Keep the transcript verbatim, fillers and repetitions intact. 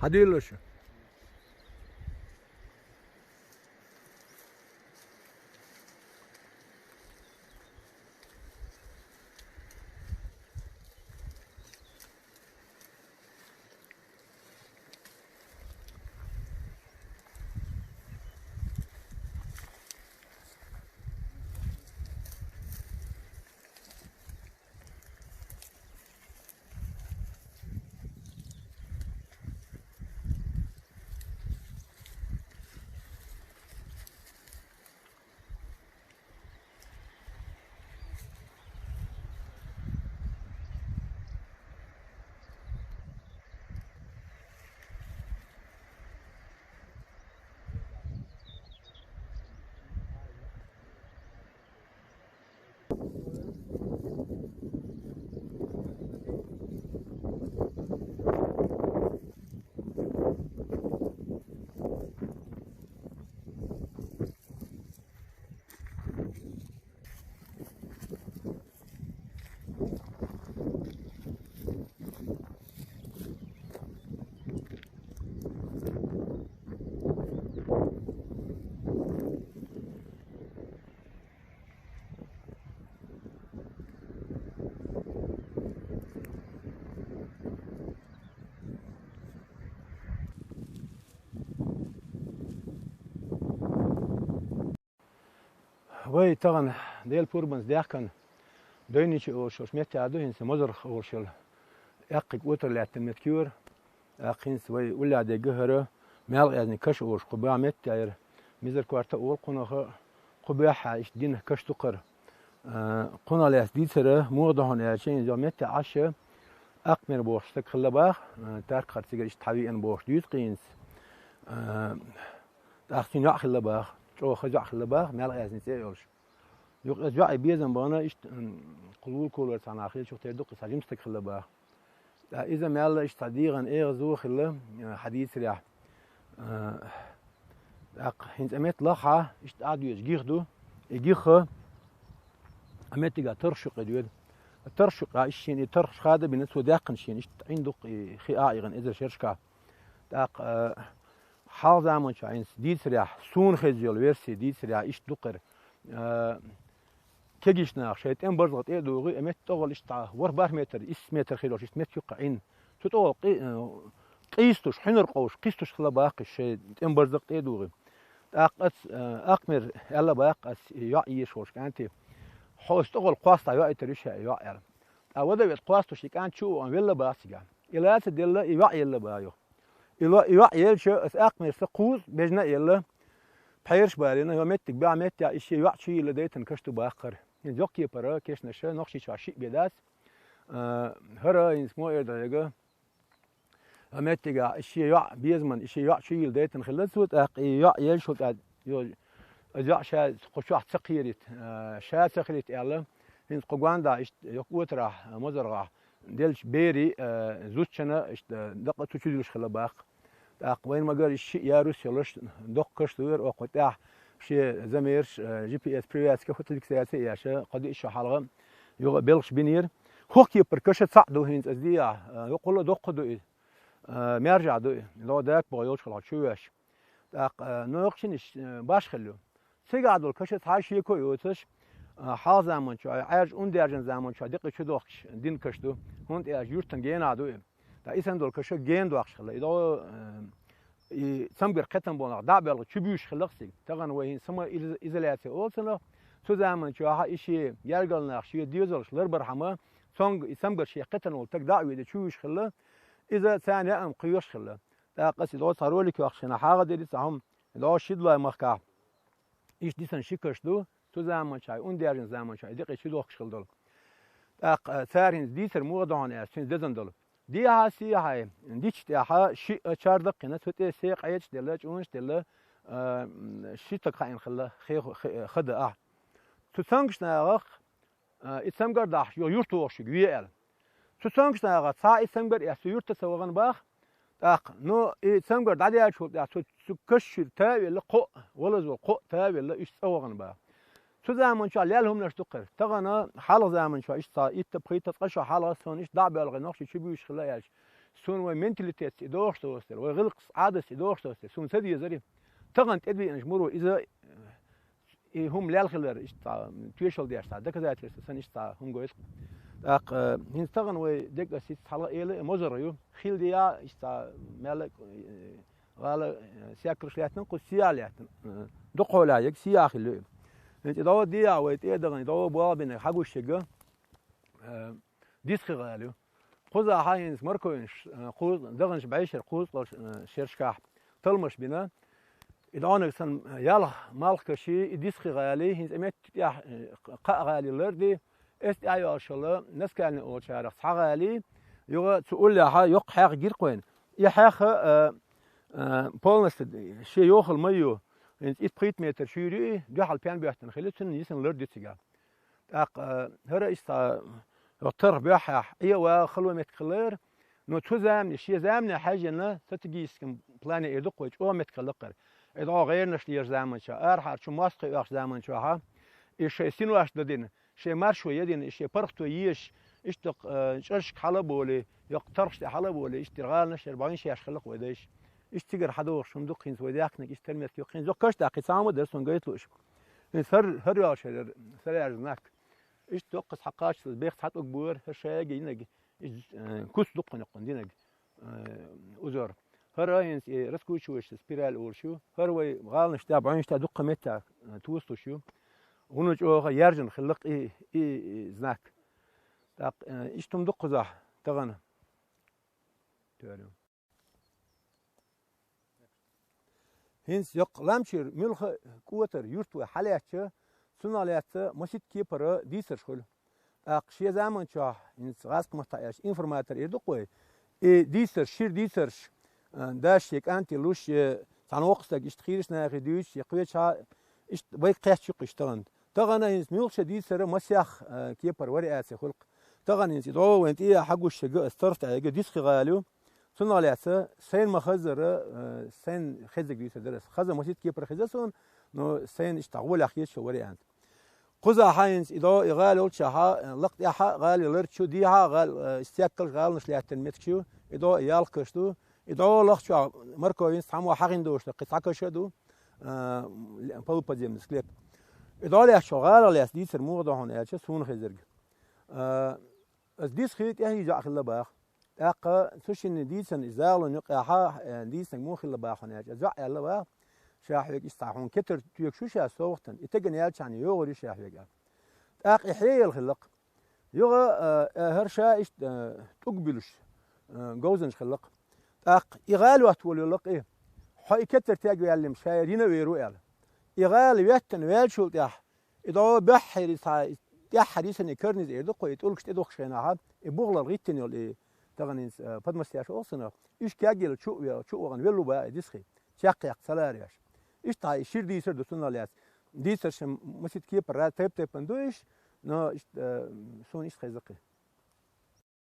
Хьадуьйлалаш. Вай тахана Делан пурбанца даьхкина Дойначи олуш йолчу меттехь ду хӀинца, Мозаргах олуш йолу, аьккхиг отар лаьттина меттиг ю хӀара. ТӀаккха хӀинца вай уллехь дерг хӀара Маьлкъаязни каш олуш кху бан меттехь яра. Мизар-Корта олу кхунах, кху беххьа иштта дина каш ду хӀара. А, кхунах лаьцна дийцар муха ду хьуна аьлча, хӀинца йолу меттехь Ӏаш Акъмир бохуш стаг хилла баха, а, Таркхара цигара иштта хьан веана бохуш дуьйцу хӀинца. А, тӀаккха цуьнан йоӀ хилла баха, чӀогӀа хаза йоӀ хилла баха, Маьлкъаязни цӀе а йолуш. Юха иза йоӀе безам бахана, иштта, м, кху лулаколара цхьана хилчух тера ду-кх, цхьа жима стаг хилла баха. Ткъа иза мелла иштта цхьа дегӀан эгӀазо хилла, а, хьан дийцарехь. А, тӀаккха хӀинца метта лахахь, иштта Ӏа доьжу гих ду, и гиха а меттигехь тарх шуькъе доьду. Тарх шуькъехь иштта шена и тарх хада а бина, цо даьккхина шена, иштта Ӏин ду-кх и хи а эгӀина эзар шерашкахь. ТӀаккха, а, хьалха заманчохь хӀинца дийцарехь, суна хезна йолу верси дийцарехь, иштта ду-кх хӀара. А, кегийчу наха шайн тӀеман барзакъ тӀе а дугӀий, и метта тӀехула иштта ворхӀ бархӀ метр, исс метр хир йолуш иштта метта юккъе Ӏин. Цу тӀехула къи-, а, къийстуш, хьуьнар къовлуш, кхистуш хилла баха шайн тӀеман барзакъ тӀе а дугӀий. ТӀаккха ас, а, Акъмира аьлла баха ас и йоӀ езаш волчу кӀанте: «Хьо ас тӀехула кхостахь йоуьйтур ю ша и йоӀ», – аьлла. Ткъа вада вет кхостуш и кӀант чу а вахана велла баха цигахь. И лаца делла, и йоӀ елла баха юха. И ло-, и йоӀ елча, ас Акъмира сан кхузза бежна а елла, пхьераш а балийна, йо меттиг баьӀа меттехь и шен йоӀ чу йилла дайтина каш ду баха хӀара. ХӀинца йоккха кепара кешнаш Нохчийчохь шиъ бен дац. А, хӀара хӀинца мо эр ду хьоьга, а меттигехь и шен йоӀ безаман, и шен йоӀ чу йилла дайтина хилла цо, тӀаккха и йоӀ елчул тӀаьхьа, йо, аса йоӀ ша кху чохь ца кхерийта, а, ша ца хилийта аьлла, хӀинца кху гондахь иштта йоккха отарахь, а, Мозаргахь деллачу берийн, а, зудчунна иштта дакъа цу чу дуьллуш хилла баха. ТӀаккха вайна ма-гарра, и шиъ ярус йолуш, доккха каш ду хӀара, оха кху тӀехь шен замераш, а, жи пи эс привязка, фотофиксаци а еш, кхо-диъ шо хьалха юха белхаш бинера. ХӀокху кепара каша цхьаъ ду хӀинца аса дийцахь, а, йоккхула доккха ду и, а, маьржахь ду и, ло дакъа боху йолчу хьалха чу веш. ТӀаккха, а, нохчийн иштта, а, башхалла ю. Цигахь долу каша цхьа а шеко а йоцуш, а, хьалха заманчохь, Ӏаьржа ун даьржина заманчохь декъий чу дохкуш дина каш ду, хӀунда аьлча юьртан генахь ду и. Ткъа и санна долу каша гена дохкуш хилла. И догӀу, а, и цамгар кхетам болу нах дӀа а боьлхуш чу буьйшуш хилла-кх цига. Тахана вай хӀинца самоизоляция олу цунах, цу заманчохь и шен гергара нах шен доьзалш ларбархьама, цомгу и цамгар шен кхетам волу стаг дӀа а ведий чу вуьйшуш хилла, иза царна яа а кхоьхуш хилла. ТӀаккха аса и догӀу цхьа ролик йоккхуш хьагӀ дира, цхьа хӀума, и догӀу Шидлой махкахь иштта дисина ши каш ду, цу заманчохь, ун даьржина заманчохь и декъий чу дохкуш хилла долу. ТӀаккха, а, цара хӀинца дийцар муха ду хьуна аьлча, цуьнан дезна долу. Дехьа-сехьа дича тӀехь шиъ чардаккхина, цу тӀе секъа Ӏедаш делла, чӀунаш делла, а, м, ши стаг хаийна хилла хи-, хи-, хада ахь. Цу цамгарчу нахах, а, и цамгар дахьаш, йо, юрт вохуш ве аьлла. Цу цамгарчу нахах цхьа а и цамгар эцна юрта ца вахана баха. ТӀаккха, ну, и цамгар дӀадаьллачул тӀаьхьа цу, цу каш чуьра тавелла кхоъ, валазо кхоъ тавелла, уьш цӀа вахана баха. Цу заманчохь лелла хӀуманаш ду-кх хӀара. Тахана хьалха заманчохь иштта цхьа итт-пхийтта цкъа шо хьалха, суна иштта дӀа а боьлхий, нохчий чу буьйшуш хилла аьлча, Суна вай менталитетца и догӀуш доцу дела, вай гӀиллакхца, Ӏадатца и догӀуш доцу дела, суна ца дезара. Тахана тӀедеанаш муро иза, и хӀума лелхилар, иштта тоьшалла деш цхьа доказательство санна иштта цхьа хӀума гойту. ТӀаккха, э, хӀинца тахана вай дегас хӀинца хьала эла, и мозара ю. Хила де а, иштта мел а, э, гӀала, э, сехкалш лаьттина, кху сиа лаьттина. Э, дукхахьолехь яга сиа хилла ю. ХӀинца и дӀо де а вай тӀе а дахана, и дӀо болх бина хьагуш яга, э, дисхи гӀала ю. Кхузахь хӀинца морковинаш, э, кхуза-, даханчу бӀешеран кхузткъа, э, шерашкахь талламаш бина. И дӀонаг санна, э, ялх малхкаши, и дисхи гӀали, хӀинца и метта тӀехь, э, кхаа гӀали ларди, эс тӀехь йолушшалла, наскальный олучарах цхьа гӀали, юха цу уллехьа йоккха хьех гира кхойна. И хьех, э, э, полностью шен йохалла ма ю. ХӀинца итт-пхийтта метр шуьйра ю и, дуьхьал пен боьттина хили, цунна йисина ларди цига. ТӀаккха, э, хӀара иштта, э, тарх боьххьехь, Ӏе а ваха хало меттиг хилла яра, но цу замане, шен замане хьаьжжина, стратегическом плане эр ду-кх вай, чӀогӀа меттиг хилла-кх хӀара. И дӀо гӀеранаш лезачу заманчохь, арахьара чу мостагӀий оьхучу заманчохь, и шайн синош дадина, шайн маршо ядина, и шайн паргӀато езаш, иштта, э, чӀаршка хьала а болий, йоккха тархаш тӀе хьала а болий, иштта гӀаланаш яра, бӀаьннаш еш хилла-кх вай дайша. Иштта цигара хьадогӀуш хӀума ду-кх хӀинца вай даьхнарг, иштта тера меттиг ю-кх. ХӀинца йоккхаш а даьккхи, цхьа хӀума а дара, суна гайта лууш. ХӀинца хӀара, хӀара йолуш яра, саряжа знак. Иштта доккхаза хьакхаччалц бехк цхьа тӀуг бора, хӀара шайга йинарг, иза, э, куц ду-кх хӀокхуьнан динарг, э, узор. ХӀара хӀинца и раскручивающаяся спираль олуш ю. ХӀара вай гӀаланаш тӀехь, бӀаьннаш тӀехь дуккха меттехь, э, тосалуш ю. ХӀунда чӀогӀа яьржина хилла-кх и, и, и знак. ТӀаккха, э, иштта хӀума ду-кх кхузахь тахана. ХӀинца йоккха лам чуьра муьлхха а кӀотар, юрт вай хьалаьцча, цунах лаьцна масийтта кепара дийцарш хуьлу. ТӀаккха шен заманчохь, хӀинца гӀазкхийн маттахь аьлча, информатор эр ду-кх вай, и дийцарш, шира дийцарш, а, дас я кӀанте луш, я цхьана воккхачу стага иштта хийрачу нахе дуьйцуш, я кхечахьа, иштта вайга кхаьчна ю-кх уьш тахана. Тахана хӀинца муьлхха шен дийцар масех, а, кепара вариаци хуьлу-кх. Тахана хӀинца и дӀо вайна тӀе а хьагуш яга, ас тарх тӀехь яга дисхи гӀала ю. Цунах лаьцна сайна ма-хаззара, э, сайна хезнарг дийцар дара ас. Хаза масийтта кепара хеза суна, но сайна иштта гӀолехь хеташ йолу вариант. Кхузахь хӀинца и дӀо, и гӀала йолччохь, э, лакха тӀехь а гӀала лар, чу дехьа а гӀала, э, стеккалш, гӀаланаш лаьттина меттигаш ю, и дӀо, и ялх каш ду. И дӀо лахчохь морковинца цхьаммо хьахийна долуш дара, кхин цхьа каш а ду, э, полуподземный склеп. И дӀо лаьцначу гӀалах лаьцна дийцар муха ду хьуна аьлча, суна хезнарг. Э, Аса дисхи тӀехь йижа хилла баха. ТӀаккха цу шинна дийцина и загӀалон юкъахь, э, дийцинарг муха хилла баха хьуна аьлча, аса йоӀ аьлла баха, ша хьоьга иштта хьуна кетар тоьгуш ю ша со вахтана, и теган яьлчахьана йогӀур ю ша хьоьга аьлла. ТӀаккха и хьеяла хилла-кх. Юха, э, э, хӀара ша иштта, э, тӀулг буьлуш, э, говзанча хилла-кх. ТӀаккха и гӀала йотта волу йолу-кх и. Хьо и кетар тегваьллий-м ша яра йина а вер ву аьлла. И гӀала йоьттина ваьллачул тӀаьхьа, и дӀо боьххьера цхьа, тӀаьххьара йисина и карниз эр ду-кх вай, и тӀулгаш тӀедухкучу хенахь, и бухалал гӀиттина йолу и тахана хӀинца, э, подмостяш олу санна, уьш кегъелла чу а ве-, чу а вахана велла бу баха и дисхи, чекхъяккха ца лара веш. Иштта и шира дийцар ду цунах лаьцна. Дийцарш масийтта кепара тайп-тайпана ду уьш, но иштта, э, суна иштта хезна-кх и.